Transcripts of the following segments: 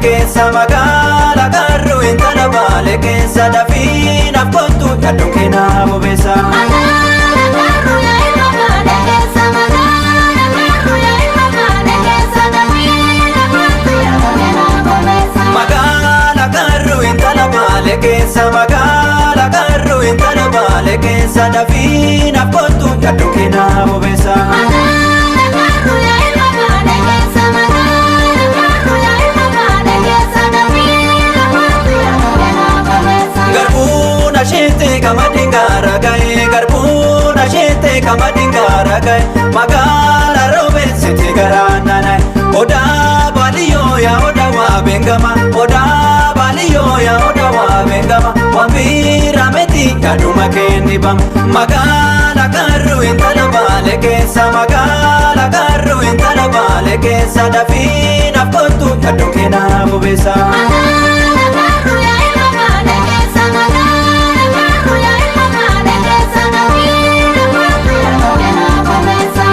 keessa magaala garuu intala baale keessa dafiinaaf kottu yaaddoon keenaa bobeessa. Magaala garuu yaa ilma baale keessa magaala garuu yaa ilma baale keessa dafiinaaf kottu yaaddoon keenaa bobeessa. Magaala garuu intala baale keessa magaala garuu intala baale keessa dafiinaaf kottu yaaddoon keenaa bobeessa. Magaala garuu yaa ilma baale keessa magaala garuu yaa ilma baale keessa dafiinaaf kottu yaaddoon keenaa bobeessa. Garbuun asheete qamadii gaara ga'e garbuun asheete qamadii gaara ga'e magaala roobeessite garaa naanaye. Odaa baaliyyoo yaa odaa waa beekama odaa baaliyyoo yaa odaa waa beekama waan biraa miti yaaduma kennibama. Magaala garuu intala baale keessa magaala garuu intala baale keessa dafiinaaf kottu yaaddoon keenaa bobeessa. Magaala garuu yaa ilma baale keessa magaala garuu yaa ilma baale keessa dafiinaaf kottu yaaddoon keenaa bobeessa.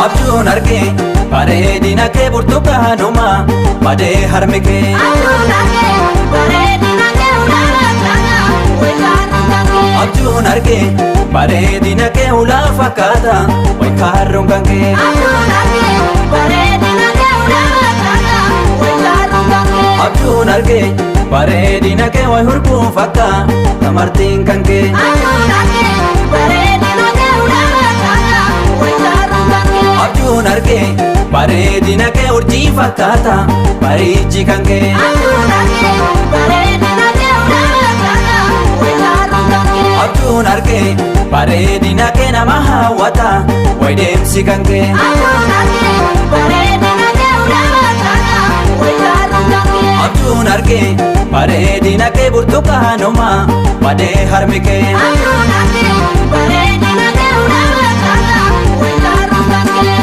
Abjuun argee bareedina kee burtukaanuma badee harmi kee. Abjuun argee bareedina kee ulaa fakkaata wayitaarruun kan kee. Abjuun argee bareedina kee ulaa fakkaata wayitaarruun kan kee. Abjuun argee bareedina kee ulaa fakkaata wayitaarruun kan kee. Abjuun argee bareedina kee way hurkuun fakka lamartiin kan kee. Abjuun argee bareedina kee ulaa fakkaata wayitaarruun kan kee. Abjuun argee bareedina kee urjii fakkaata bariichi kan kee. Abjuun argee bareedina kee ulaa fakkaata wayitaarruun kan kee. Abjuun argee bareedina kee nama hawwata way deemsi kan kee. Abjuun argee bareedina kee ulaa fakkaata wayitaarruun kan kee. Abjuun argee bareedina kee burtukaanuma badee harmi kee. Abjuun argee bareedina kee ulaa fakkaata wayitaarruun kan kee.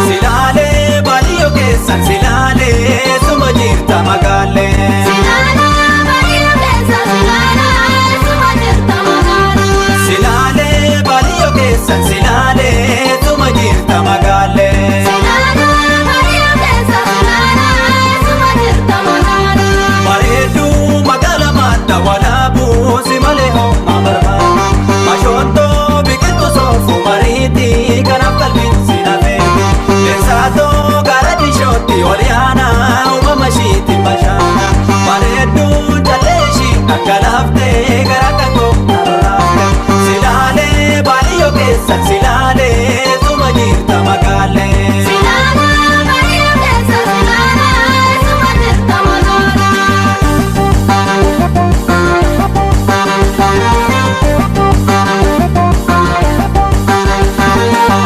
Silaalee baadiyyoo keessan silaalee suma jirta magaalee. Silaalaa baadiyyaa keessa silaalaa suma jirta magaalaa. Silaalee baadiyyoo keessan silaalee suma jirta magaalee. Silaalaa baadiyyaa keessa silaalaa suma jirta magaalaa. Bareedduu magaala madda walaabuu si malee homaa barbaada. Mashoontoo biqiltuu soofuu mariitii kanaaf qalbiin si nafeeti. Leensaatoo gara dishootti ol yaana uumama ishiitti bashaana. Bareedduu jallee ishii dhangalaaftee gara kan gooftaa lolaafte. Silaalee baadiyyoo keessan silaalee suma jirta magaalee. Silaalaa baadiyyaa keessa silaalaa suma jirta magaalaa.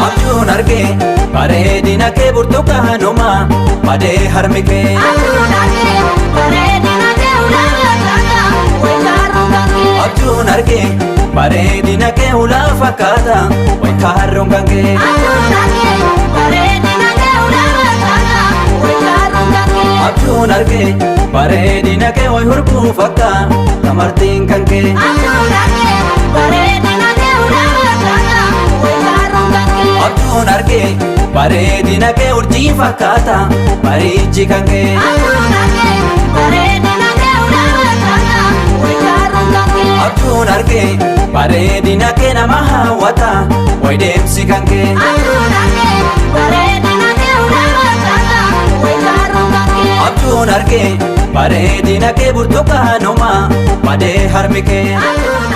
Abjuun argee bareedina kee burtukaanuma badee harmi kee. Abjuun argee bareedina kee ulaa fakkaata wayitaarruun kan kee. Abjuun argee bareedina kee ulaa fakkaata wayitaarruun kan kee. Abjuun argee bareedina kee ulaa fakkaata wayitaarruun kan kee. Abjuun argee bareedina kee way hurkuu fakka lamartiin kan kee. Abjuun argee bareedina kee ulaa fakkaata wayitaarruun kan kee. Abjuun argee bareedina kee urjii fakkaata bariichi kan kee. Abjuun argee bareedina kee ulaa fakkaata wayitaarruun kan kee. Abjuun argee bareedina kee nama hawwata way deemsi kan kee. Abjuun argee bareedina kee ulaa fakkaata wayitaarruun kan kee. Abjuun argee bareedina kee burtukaanuma badee harmi kee. Abjuun